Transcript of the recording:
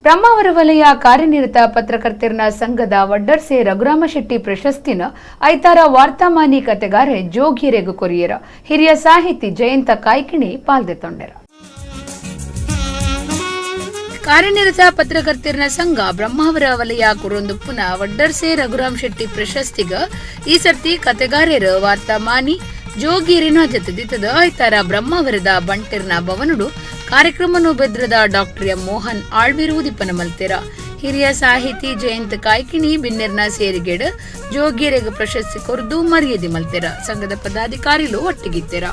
ಬ್ರಹ್ಮಾವರ ವಲಯ ಕಾರ್ಯನಿರತ ಪತ್ರಕರ್ತೆರ್ನ ಸಂಘದ ವಡ್ಡರ್ಸೆ ರಘುರಾಮ ಶೆಟ್ಟಿ ಪ್ರಶಸ್ತಿನ ಐತಾರ ವಾರ್ತಾಮಾನಿ ಕತೆಗಾರೆ ಜೋಗಿರೆಗ್ ಕೊರಿಯೆರ. ಹಿರಿಯ ಸಾಹಿತಿ ಜಯಂತ ಕಾಯ್ಕಿಣಿ ಪಾಲ್ದೆತೊಂಡೆರ. ಕಾರ್ಯನಿರತ ಪತ್ರಕರ್ತೆರ್ನ ಸಂಘ ಬ್ರಹ್ಮಾವರ ವಲಯ ಕುರೊಂದುಪ್ಪುನ ವಡ್ಡರ್ಸೆ ರಘುರಾಮ್ ಶೆಟ್ಟಿ ಪ್ರಶಸ್ತಿಗ ಈ ಸರ್ತಿ ಕತೆಗಾರರು ವಾರ್ತಾಮಾನಿ ಜೋಗಿರಿನ ಜತೆದಿತ್ತದ ಐತಾರ ಬ್ರಹ್ಮಾವರದ ಬಂಟೆರ್ನ ಭವನುಡು ಕಾರ್ಯಕ್ರಮನು ಬೆದ್ರದ ಡಾಕ್ಟರ್ ಎಂ ಮೋಹನ್ ಆಳ್ವಿರು ಉದಿಪನ ಮಲ್ತೆರ. ಹಿರಿಯ ಸಾಹಿತಿ ಜಯಂತ್ ಕಾಯ್ಕಿಣಿ ಬಿನ್ನೆರ್ನ ಸೇರಿಗೆಡ್ ಜೋಗಿಯರೆಗ್ ಪ್ರಶಸ್ತಿ ಕೊರ್ದು ಮರ್ಯಾದೆ ಮಲ್ತೆರ. ಸಂಘದ ಪದಾಧಿಕಾರಿಲು ಒಟ್ಟಿಗಿತ್ತೆರ.